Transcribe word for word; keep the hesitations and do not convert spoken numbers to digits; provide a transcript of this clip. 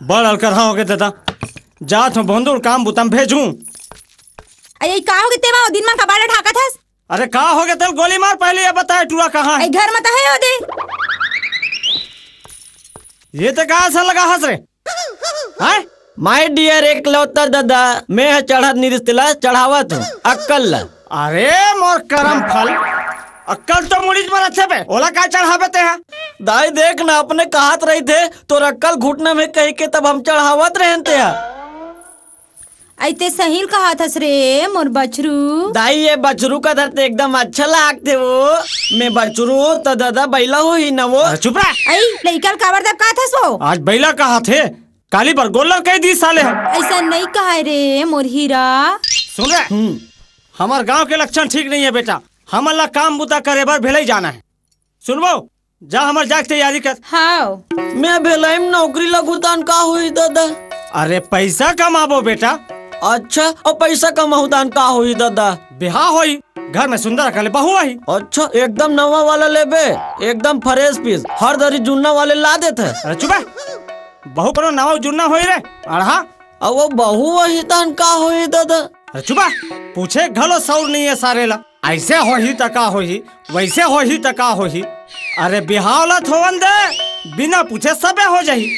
बड़ अलकरहा होगे दादा। जात हूँ भोंदू ल काम बुता म भेजूं। अरे, का होगे तेमा? ओ दिन मा कबाड़ा ढाकत हस? अरे, का होगे तेला गोली मार, पहले ये बताए टूरा कहाँ हे? ए, घर मा त हे ओ दे। ये ते का असन लगा हस रे? हैं? My dear एकलौता दादा, मैं ह चढ़त नइ रिहिस तेला चढ़ावत हूँ, अक्कल ला। अरे मोर करम फल, अक्कल तो मुड़ीच म रथे बे, ओला का चढ़ाबे ते ह? दाई देख ना, अपने कहत रहिथे, तोर अक्कल घुटना में कहिके तब हम चढ़ावत रहेन ते ह। अई ते सही ल कहत हस रे, मोर बछरू। दाई, ये बछरू का धरते एकदम अच्छा लागथे वो। मैं बछरू हूँ, त दादा बइला होही न वो। अरे चुप रह। अई, लइका ल काबर दबकात हस वो? आज बइला कहत हे, काली बर गोल्लर कहि दिस साले ह। अइसन नइ कहय रे, मोर हीरा। सुन रे, हम्म। हमर गांव के लक्षण ठीक नइ हे बेटा, हमन ला काम बुता करे बर भेलई जाना हे। सुनबो, जा हमर जाए के तैयारी कर। हाव। मैं भेलई म नौकरी लगहूं तहान का होही दादा? अरे पइसा कमाबो बेटा। अच्छा, अउ पइसा कमाहूं तहान का होही दादा? बिहाव होही, घर में सुंदर अकन ले बहू आही। अच्छा, एकदम नवा वाला लेबे, एकदम fresh piece, हर दरी जुन्ना वाले ला देथे। अरे चुप हे, बहू कोनो नवा जुन्ना होही रे, अड़हा। अउ वो बहू आही तहान का होही दादा? अरे चुप हे, पूछे घलो सऊर नइ हे सारे ला। अइसे होही त का होही, वइसे होही त का होही। अरे बिहाव ला त होवन दे, बिना पूछे सबे हो जाही।